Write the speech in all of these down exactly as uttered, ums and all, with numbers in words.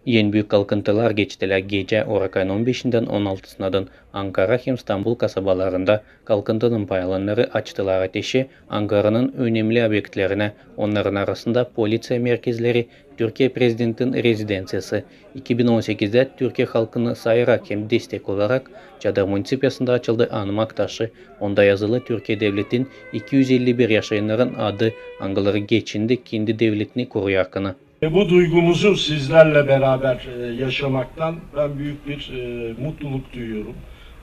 En büük kalkıntılar geçtilär gecä orakayın on beşindän on altısınadan. Ankara hem İstanbul kasabalarında kalkıntının paylanları açtılar ateşi Ankaranın önemli obektlerinä, onnarın arasında poliţiya merkezleri, Türkiye Prezidentinin rezidenţiyası. İki bin on sekizdä Türkiye halkını sayarak hem destek olarak Çadır munitsipiyasında açıldı anmak taşı. Onda yazılı Türkiye devletin iki üz elli bir yaşayannarın adı, angıları geçindi kendi devletini kurarkana. Ve bu duygumuzu sizlerle beraber e, yaşamaktan ben büyük bir e, mutluluk duyuyorum.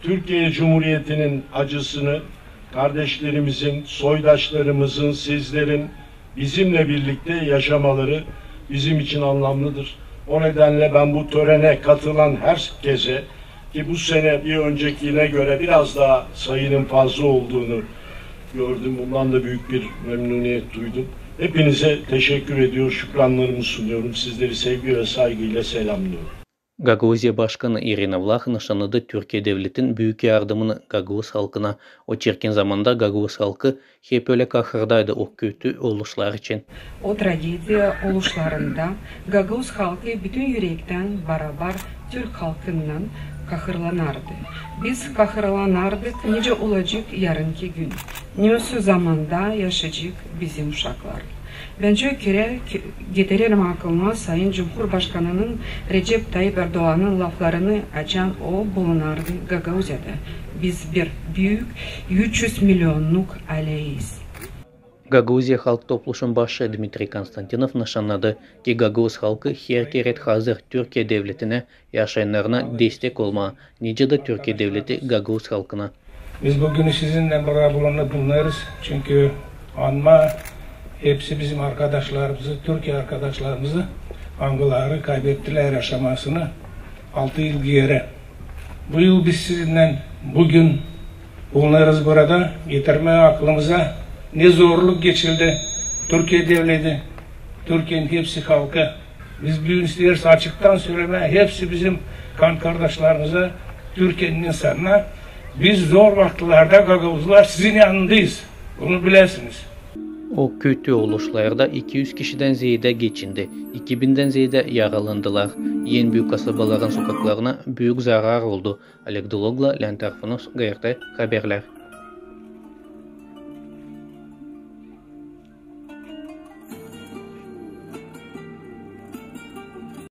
Türkiye Cumhuriyeti'nin acısını kardeşlerimizin, soydaşlarımızın, sizlerin bizimle birlikte yaşamaları bizim için anlamlıdır. O nedenle ben bu törene katılan herkese, ki bu sene bir öncekine göre biraz daha sayının fazla olduğunu gördüm. Bundan da büyük bir memnuniyet duydum. Hepinize teşekkür ediyor, şükranlarımı sunuyorum. Sizleri sevgi ve saygıyla selamlıyorum. Gagauziya başkanı İrina Vlaha nışannadı Türkiye devletin büük yardımını gagauz halkına. O çirkin zamanda gagauz halkı hep ölä kahırdaydı o kötü oluşlar için. O tragediya oluşlarında gagauz halkı bütün ürektän barabar türk halkınnan kahırlanardı. Biz kahırlanardık, nicä olacek yarınki gün, ne o zamanda yaşayacek bizim uşaklar. Bän çok kerä getirerim aklıma Sayın Cumhurbaşkanının Recep Tayyip Erdoğanın laflarını, açan o bulunardı Gagauziyada. Biz bir büük üç üz milyonnuk ayleyız. Gagauziya halk topluşun başı Dmitriy Konstantinov nışannadı, ki gagauz halkı her keret hazır Türkiye devletinä, yaşayannarına destek olmaa, nicä dä Türkiye devleti gagauz halkına. Biz bugün sizinnän burada bulunarız, çünkü anmaa hepsi bizim arkadaşlarımızı, Türkiye arkadaşlarımızı, angıları kaybettilär yaşamasını altı yıl geeri. Bu yıl biz sizinnän bugün bulunarız burada, getirmää aklımıza, ne zorluk geçirdi Türkiye devleti, Türkiyenin hepsi halkı. Biz büün isteeriz açıktan sölemää hepsi bizim kan kardaşlarımıza, Türkiyenin insannarına, biz zor vakıtlarda gagauzlar sizin yanındayız. Bunu bilesiniz. O kötü oluşlarda iki üz kişidän zeedä geçindi, iki bindän zeedä yaralandılar. En büük kasabaların sokaklarına büük zarar oldu. Oleg Dulogla, Leonid Arfunos, GRT Haberlär.